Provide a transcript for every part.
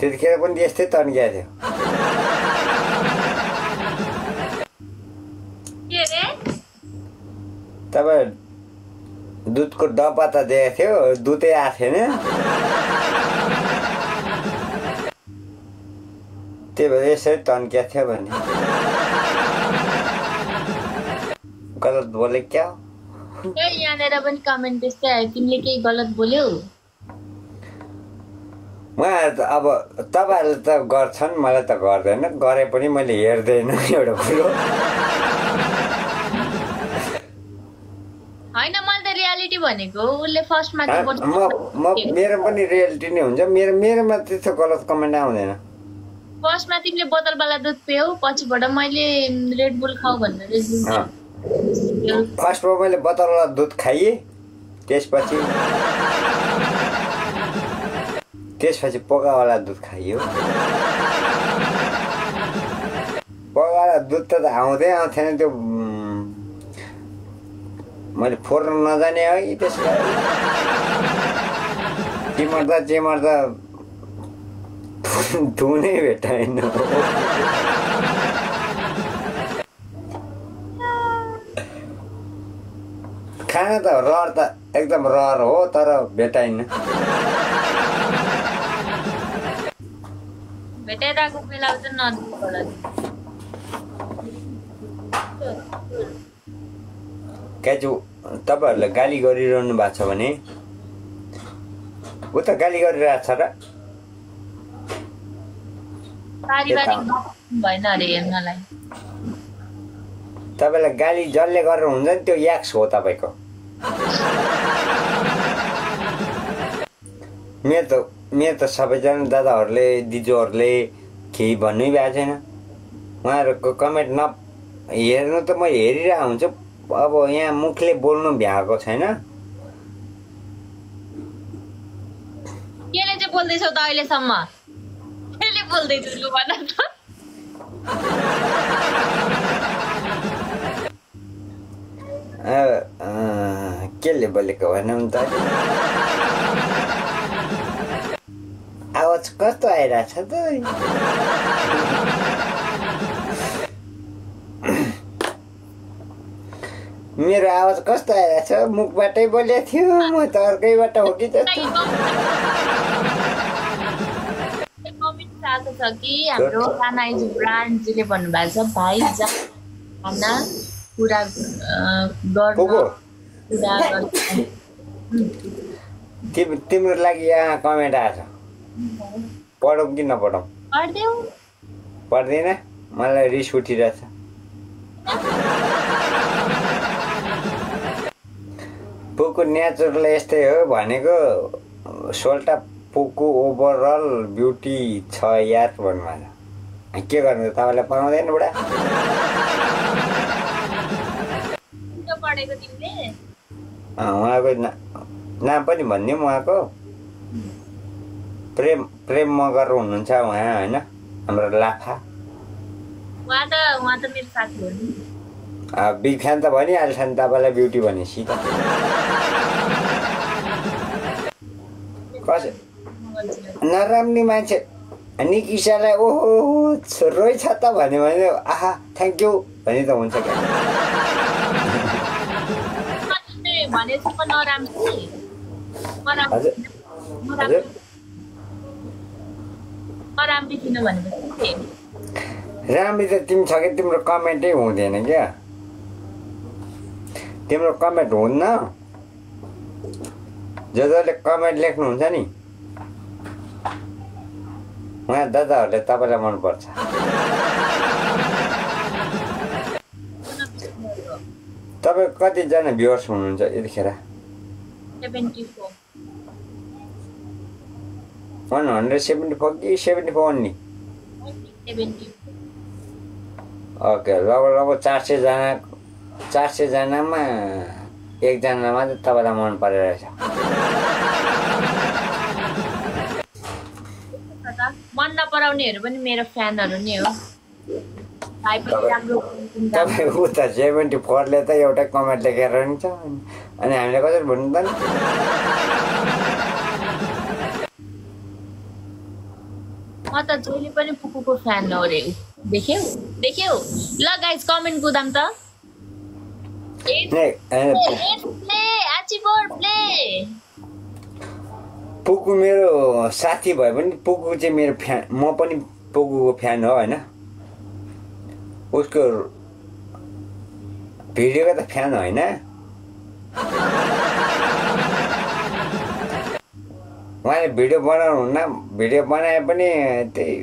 त्यतिखेर पनि यस्तै तन्किया थियो। के रे तपाईँ दुधको डब्बा त दिएको थियो, दुधै आएको थिएन। त्यही भएर यसरी तन्किया थियो भने गलत बोले क्या? यहाँनिर पनि कमेन्ट त्यस्तै आयो, तिमीले केही गलत बोल्यौ? उहाँहरू त अब तपाईँहरूले त गर्छन्, मलाई त गर्दैन, गरे पनि मैले हेर्दैन एउटा कुरो। होइन मैले त रियालिटी भनेको, उसले फर्स्टमा मेरो पनि रियालिटी नै हुन्छ। मेरोमा त्यस्तो गलत कमेन्ट आउँदैन। फर्स्टमा तिमीले बोतलवाला दुध पियौ, पछिबाट मैले रेड बुल खाऊ भनेर रेड बुल फर्स्टमा मैले बोतलवाला दुध खाएँ, त्यसपछि पोकावाला दुध खाइयो। पोकावाला दुध त आउँदै आउँथेन, त्यो मैले फोर्न नजाने है। त्यसलाई चिमर्दा धुनै भेटाएन। खाना त रहर त एकदम रहर हो, तर भेटाइन। भेटाइरहेको बेला चाहिँ नदिनु होला। काजु तपाईँहरूले गाली गरिरहनु भएको छ भने ऊ त गाली गरिरहेको छ र भएन अरे हेर्नलाई। तपाईँलाई गाली जसले गरेर हुन्छ नि त्यो याक्स हो तपाईँको। मेरो त सबैजना दादाहरूले दिजूहरूले केही भन्नै भएको छैन। उहाँहरूको कमेन्ट हेर्नु त म हेरिरहेको हुन्छु। अब यहाँ मुखले बोल्नु भ्याएको छैन। केले चाहिँ बोल्दैछौ त अहिलेसम्म? केले बोल्दैछौ लु भन त। केले बोलेको भनौँ त। आवाज कस्तो आइरहेछ त? मेरो आवाज कस्तो आइरहेछ? मुखबाटै बोलेको थियो, म त अर्कैबाट हो कि जस्तो। आएको छ कि हाम्रो कानाइज ब्रान्डजीले भन्नुभएको छ, भाइ खाना कुरा तिम्रो लागि यहाँ कमेन्ट आएछ, पढौँ कि नपढौँ? पढ्दैन, मलाई रिस उठिरहेछ। पुकु नेचरल यस्तै हो भनेको, सोल्टा पुकु ओभरअल ब्युटी छ यार भन्नुभएको। के गर्नु तपाईँलाई पाउँदैन बुढा? उहाँको नाम पनि भनिदिउँ। उहाँको प्रेम मगर हुनुहुन्छ उहाँ, होइन हाम्रो लाफा। उहाँ त मेरो साथी हो नि। बिग फ्यान त भनिहाल्छ नि तपाईँलाई ब्युटी भनेपछि त। कसै नराम्री मान्छे निकिसालाई ओहो छोरै छ त भन्यो भने आहा थ्याङ्क यू भने त हुन्छ क्या। राम्री त तिमी छ कि तिम्रो कमेन्टै हुँदैन क्या। तिम्रो कमेन्ट हुन्न। जसले कमेन्ट लेख्नुहुन्छ नि उहाँ दादाहरूले तपाईँलाई मनपर्छ। तपाईँ कतिजना भ्युअर्स हुनुहुन्छ यतिखेर? 174 कि 74 अन्ली? ओके, लगभग 400 जनामा एकजनामा चाहिँ तपाईँलाई मन परिरहेछ। मन नपराउनेहरू पनि मेरो फ्यानहरू नै हो। तपाईँ ऊ त 74ले त एउटै कमेन्ट लेखेर नि छ, अनि हामीले कसरी भन्नु त नि? म त जहिले पनि पुपुको फ्यान हो रे। देख्यौ देख्यौ ल गाइस कमेन्ट कुदाम त लेट्स प्ले आचिबोर प्ले। पुगु मेरो साथी भए पनि पुगु चाहिँ मेरो फ्यान, म पनि पुगुको फ्यान हो हैन। उसको भिडियोको त फ्यान होइन। उहाँले भिडियो बनाउनुहुन्न, भिडियो बनाए पनि त्यही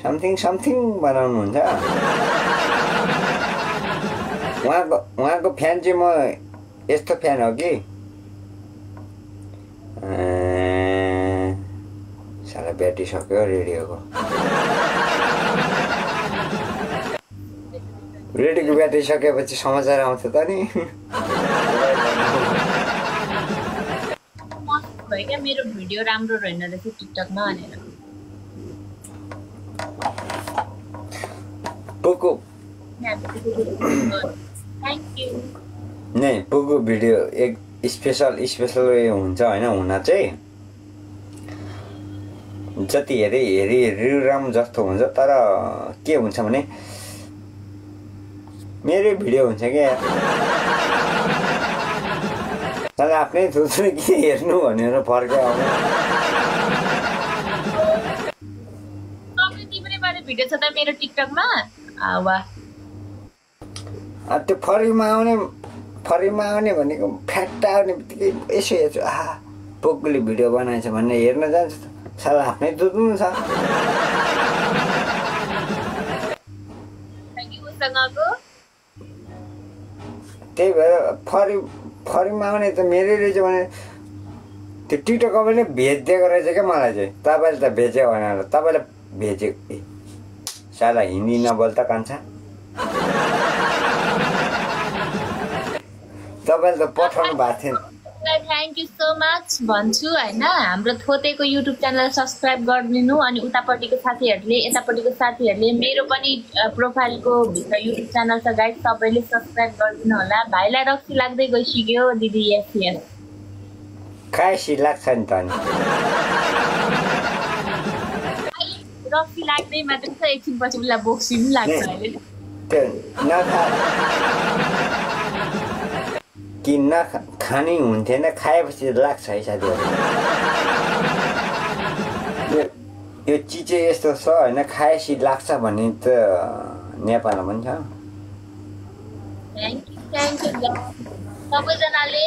समथिङ समथिङ बनाउनुहुन्छ। उहाँको फ्यान चाहिँ म यस्तो फ्यान हो कि साला ब्याट्री सक्यो रेडियोको। रेडियोको ब्याट्री सकेपछि समाचार आउँछ त नि। भयो क्या मेरो भिडियो राम्रो रहेन रहेछ टिकटकमा भनेर। पुगु थ्याङ्क यू। नै पुगु भिडियो एक स्पेसल हुन्छ होइन। हुन चाहिँ जति हेरी राम्रो जस्तो हुन्छ, तर के हुन्छ भने मेरै भिडियो हुन्छ क्या। तर आफ्नै थुप्रो के हेर्नु भनेर फर्कै आउनु। भिडियो छ त मेरो टिकटकमा। त्यो फरीमा आउने भनेको फ्याट्टा आउने बित्तिकै यसो हेर्छु, पुगुले भिडियो बनाएछ भन्ने हेर्न जान्छु त साला आफ्नै दुध्नु छ। त्यही भएर फरीमा आउने त मेरै रहेछ भने त्यो टिकटकले भेजिदिएको रहेछ क्या मलाई चाहिँ। तपाईँले त भेज्यो भनेर तपाईँले भेजेको साला हिन्दी नबोल त कान्छा। तपाईँले त पठाउनु भएको थिएन। थ्याङ्क यू सो मच भन्छु होइन। हाम्रो थोतेको युट्युब च्यानल सब्सक्राइब गरिदिनु। अनि उतापट्टिको साथीहरूले यतापट्टिको साथीहरूले मेरो पनि प्रोफाइलको भित्र युट्युब च्यानल छ गाइस, सबैले सब्सक्राइब गरिदिनु होला। भाइलाई रक्सी लाग्दै गइसक्यो दिदी। यस यस खाएसी लाग्छ नि त। रक्सी लाग्दै मात्र छ, एकछिनपछि उसलाई बोक्सी पनि लाग्छ अहिले। कि नखाने हुन्थेन, खाएपछि लाग्छ है साथीहरू। यो चिज चाहिँ यस्तो छ होइन, खाएपछि लाग्छ भन्ने त नेपालमा पनि छ। थ्याङ्क यू सबैजनाले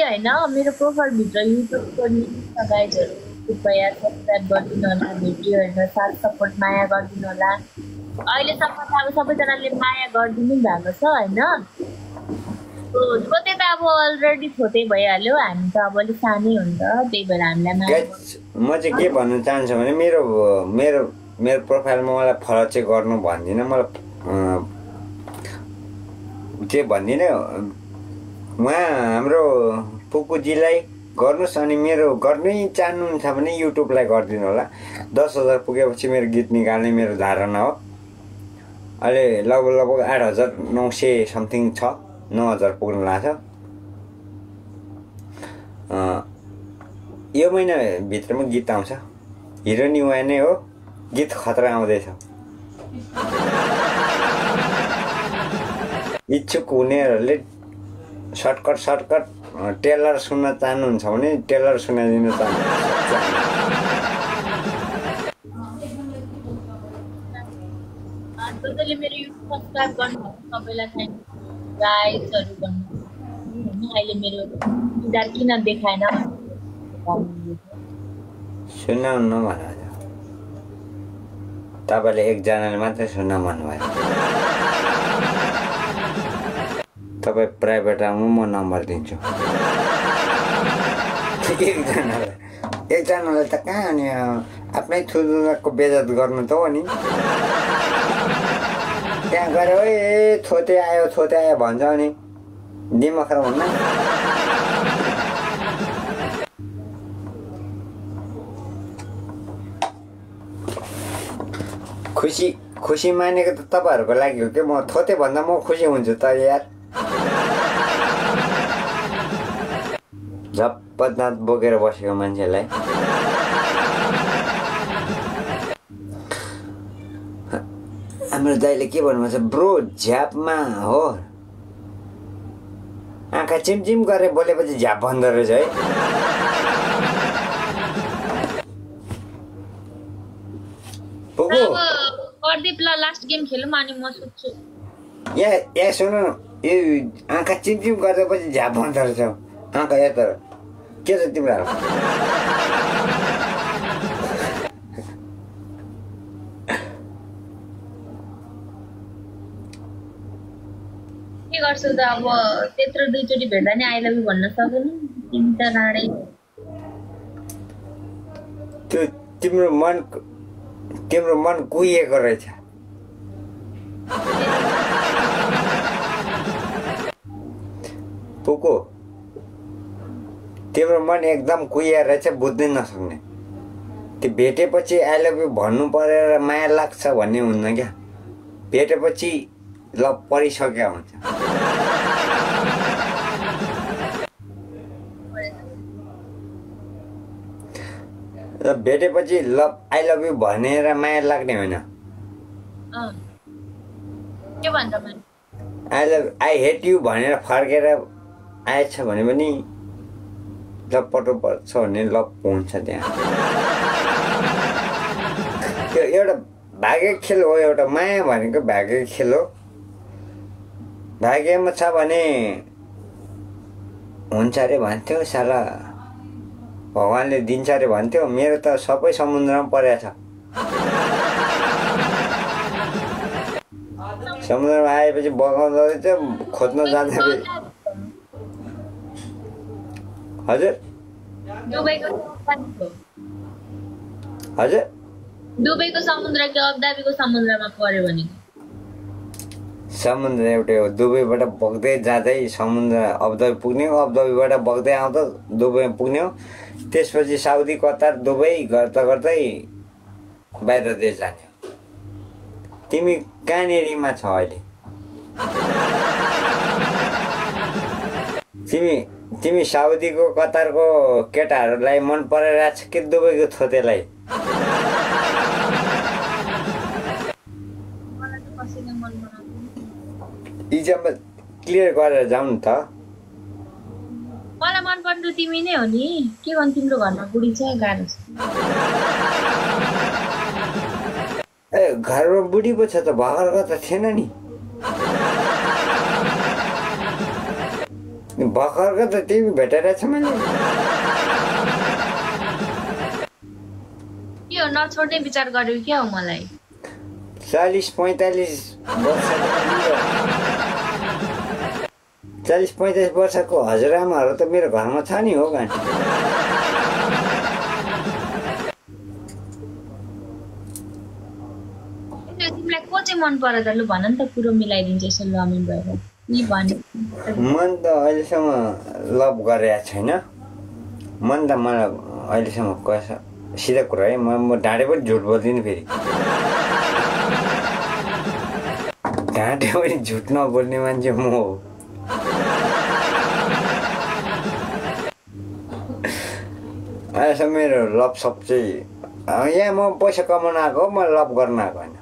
होइन मेरो प्रोफाइलभित्र युट्युबको लिङ्क छ गाइजहरू, कृपया सब्सक्राइब गरिदिनु होला। भिडियो हेर्न साथ सपोर्ट माया गरिदिनु होला। अहिलेसम्म त अब सबैजनाले माया गरिदिनु भएको छ होइन। थोते त अब अलरेडी थोते भइहाल्यो, हामी त अब अलिक सानै हुन्छ, त्यही भएर हामीलाई माया। म चाहिँ के भन्न चाहन्छु भने मेरो मेरो मेरो प्रोफाइलमा मलाई फलो चाहिँ गर्नु भन्दिनँ। मलाई के भन्दिनँ, उहाँ हाम्रो पुपुजीलाई गर्नुहोस्। अनि मेरो गर्नै चाहनुहुन्छ भने युट्युबलाई गरिदिनु होला। 10,000 पुगेपछि मेरो गीत निकाल्ने मेरो धारणा हो। अहिले लगभग 8,900 समथिङ छ, 9,000 पुग्नु लाग्छ। यो महिनाभित्रमा गीत आउँछ। हिरोनी उहाँ नै हो, गीत खतरा आउँदैछ। इच्छुक हुनेहरूले सर्टकट टेलर सुन्न चाहनुहुन्छ भने टेलर सुनाइदिनु चाहनुहुन्छ। मेरो युट्युब सब्सक्राइब गर्नु सबैलाई थ्याङ्क यू गाइजहरू भन्नु। अहिले मेरो इन्टार किन देखाएन सुनाउनु भन्नु। तपाईँले एकजनाले मात्रै सुन्न भन्नुभयो। तपाईँ प्राइभेट आउनु, म नम्बर दिन्छु। एकजनालाई त कहाँ अनि आफ्नै थुदुको बेजत गर्नु त हो नि। त्यहाँ गएर ए थोते आयो भन्छ अनि दिमाग भन्न। खुसी मानेको त तपाईँहरूको लागि हो कि म थोते भन्दा म खुसी हुन्छु त यार। झप्प दाँत बोकेर बसेको मान्छेलाई हाम्रो दाइले के भन्नुहुन्छ ब्रो झ्यापमा हो आँखा चिमचिम गरेर बोलेपछि झ्याप भन्दो रहेछ है पुगु प्रदीप ल लास्ट गेम खेलौँ अनि म सुत्छु यहाँ सुन यो आँखा चिमचिम गरेपछि झ्याप भन्दो रहेछ आँखा या तर के छ तिम्रो के गर्छु त अब त्यत्रो दुईचोटि भेट्दा नि आई लभ यु भन्न सक्दैन तिमी त राडै त्यो तिम्रो मन कुहिएको रहेछ पुको तिम्रो मन एकदम कुहिएको रहेछ बुझ्नै नसक्ने त्यो भेटेपछि आई लभ यु भन्नु परेर माया लाग्छ भन्ने हुन्न क्या भेटेपछि लभ परिसक्यो हुन्छ र भेटेपछि लभ आई लभ यु भनेर माया लाग्ने होइन के भन्छ आई हेट यु भनेर फर्केर आएछ भने पनि लभ पटो पर्छ भने लभ हुन्छ त्यहाँ त्यो एउटा भाग्य खेल हो एउटा माया भनेको भाग्य खेल हो भाग्यमा छ भने हुन्छ अरे भन्थ्यो साला भगवान्ले दिन्छ अरे भन्थ्यो मेरो त सबै समुद्रमा परेछ समुद्रमा आएपछि बगाउँदो रहेछ खोज्न जाँदा हजुर हजुर दुबईको समुद्र कि अबुधाबीको समुद्रमा पर्यो भने समुद्र एउटै हो दुबईबाट बग्दै जाँदै समुद्र अबुधाबी पुग्ने हो अबुधाबीबाट बग्दै आउँदा दुबईमा पुग्ने हो त्यसपछि साउदी कतार दुबई गर्दा गर्दै बाहिर देश जाने हो तिमी कहाँनेरिमा छ अहिले तिमी साउदीको कतारको केटाहरूलाई मन पराइरहेको छ कि दुबईको थोतेलाई इक्जाममा क्लियर गरेर जाऊ नि त मलाई मन पर्नु तिमी नै हो नि के गर्नु तिम्रो घरमा बुढी छ गाह्रो छ ए घरमा बुढी पो छ त भर्खरको त थिएन नि भर्खरको त तिमी भेटेर छ मैले यो नछोड्ने विचार गर्यो क्या हो मलाई 40-45 वर्षको हजुरआमाहरू त मेरो घरमा छ नि हो गाँठी तिमीलाई को चाहिँ मन पर्यो त लु भन नि त कुरो मिलाइदिन्छ यसो लमेन भएर मन त अहिलेसम्म लभ गरेको छैन मन त मलाई अहिलेसम्म सिधा कुरा है म ढाँडे पनि झुट बोल्दिनँ फेरि ढाँडे पनि झुट नबोल्ने मान्छे म हो अहिलेसम्म मेरो लभ सब चाहिँ यहाँ म पैसा कमाउन आएको हो म लभ गर्न आएको होइन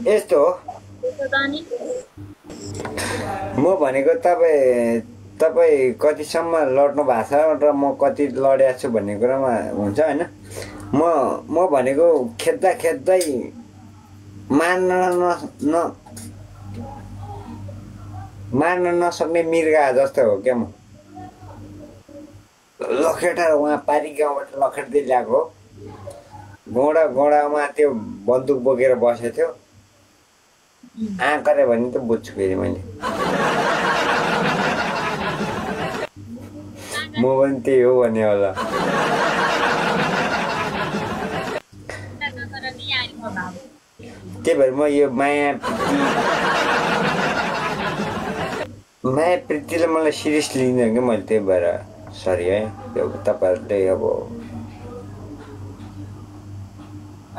यस्तो हो म भनेको तपाईँ कतिसम्म लड्नु भएको छ र म कति लडेको छु भन्ने कुरामा हुन्छ होइन म भनेको खेद्दै मार्न नसक्ने मिर्गा जस्तो हो क्या म लखेटा उहाँ पारी गाउँबाट लखेट्दै ल्याएको गोडामा त्यो बन्दुक बोकेर बसेको थियो आँकरे भने त बुझ्छु फेरि मैले म पनि त्यही हो भन्ने होला त्यही भएर म यो माया प्रीतिले मलाई सिरियस लिँदैन क्या मैले त्यही भएर सरी है त्यो तपाईँहरूले अब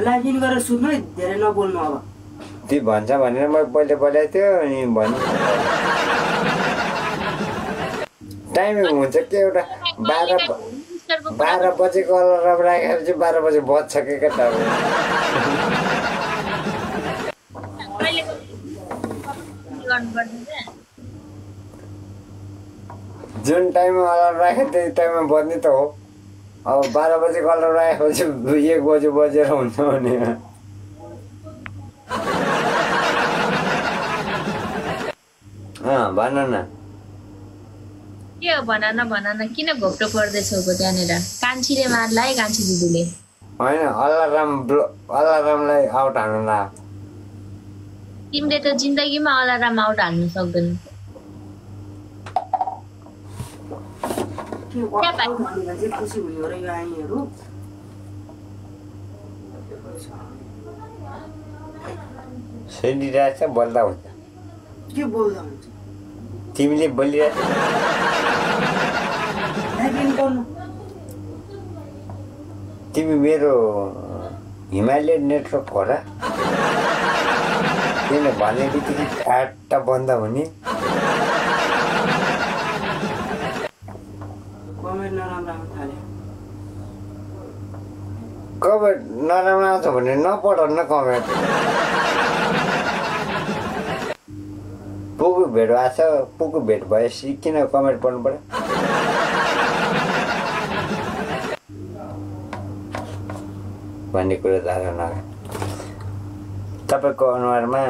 लागिन गरेर सुन्नु है धेरै नबोल्नु अब त्यो भन्छ भनेर मैले पहिले बोलेको थियो अनि भन्नु टाइमिङ हुन्छ के एउटा 12 बजेको अलार्म राखेपछि 12 बजे बज्छ के केटा जुन टाइममा अलार्म राखे त्यही टाइममा बज्ने त हो अब 12 बजेको अलार्म राखेपछि 1 बजे बजेर हुन्छ भने भन न के हो भन न किन घोप्टो पर्दैछौ त्यहाँनिर कान्छीले मार्ला है कान्छी दिदीले होइन अलार्मलाई आउट हाल्नु ला तिमीले त जिन्दगीमा अलार्म आउट हाल्नु सक्दैन खुसी भयो र यो आइहरू सुनिरहेछ बोल्दा हुन्छ के बोल्दा हुन्छ तिमीले बोलिरहेछ तिमी मेरो हिमालयन नेटवर्क हो र किन भने बित्तिकै फ्याट बन्द हुने कमेन्ट नराम्रो आउन थाल्यो कमेन्ट नराम्रो आउँछ भने नपढ न कमेन्ट पुगु भेट भएको छ पुगु भेट भएपछि किन कमेन्ट पढ्नु पर्यो भन्ने कुरा धारणा तपाईँको अनुहारमा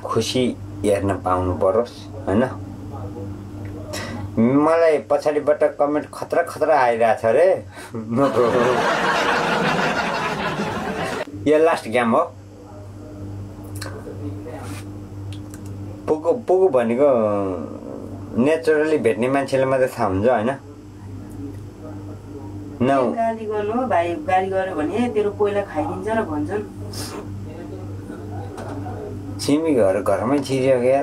खुसी हेर्न पाउनु परोस् होइन मलाई पछाडिबाट कमेन्ट खतरा आइरहेछ रे यो लास्ट गेम हो पुगु भनेको नेचुरली भेट्ने मान्छेले मात्रै थाहा हुन्छ होइन गाली गर्नु हो भाइ गाली गर्यो भने तेरो पहिला खाइदिन्छ र भन्छन् छिमेकीहरू घरमै छिर्यो क्या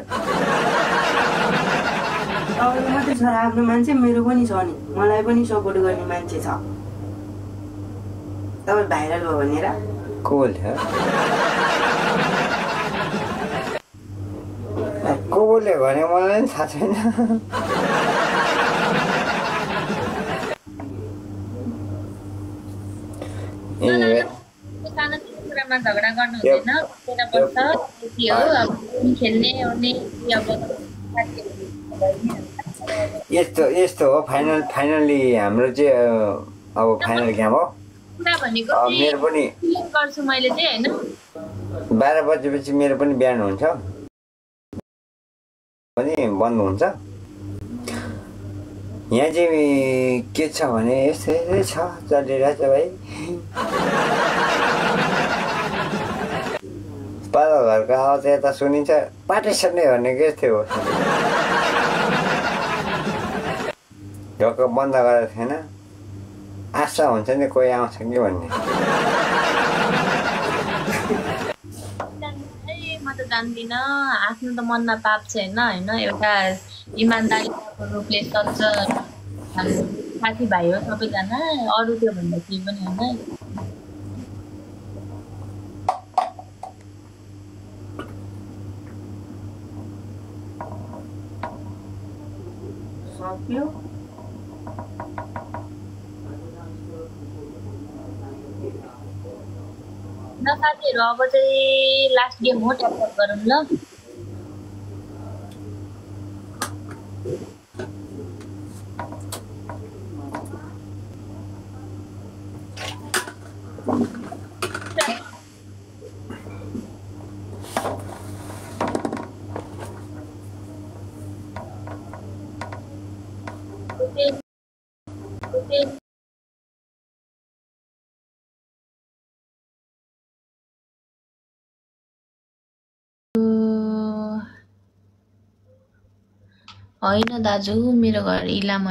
तपाईँको मात्रै छ आफ्नो मान्छे मेरो पनि छ नि मलाई पनि सपोर्ट गर्ने मान्छे छ तपाईँ भाइरल भयो भनेर को बोल्यो को बोल्यो भने मलाई पनि थाहा छैन कुरामा झगडा गर्नु हुँदैन यस्तो हो फाइनली हाम्रो चाहिँ अब फाइनल गेम हो मेरो पनि गर्छु मैले चाहिँ होइन 12 बजेपछि मेरो पनि बिहान हुन्छ पनि बन्द हुन्छ यहाँ चाहिँ के छ भने यस्तै छ चलिरहेछ भाइ पालो घरको आवाज यता सुनिन्छ पार्टिसन नै भने के थियो ढोक बन्द गरेको थिएन आशा हुन्छ नि कोही आउँछ कि भन्ने म त जान्दिनँ आफ्नो त मनमा पाप छैन होइन एउटा इमान्दारीको रूपले सक्छ साथी भाइ हो सबैजना अरू त्यो भन्दा केही पनि होइन सक्यो न साथीहरू अब चाहिँ लास्ट गेम हो ट्याप गरौँ ल होइन दाजु मेरो घर इलाम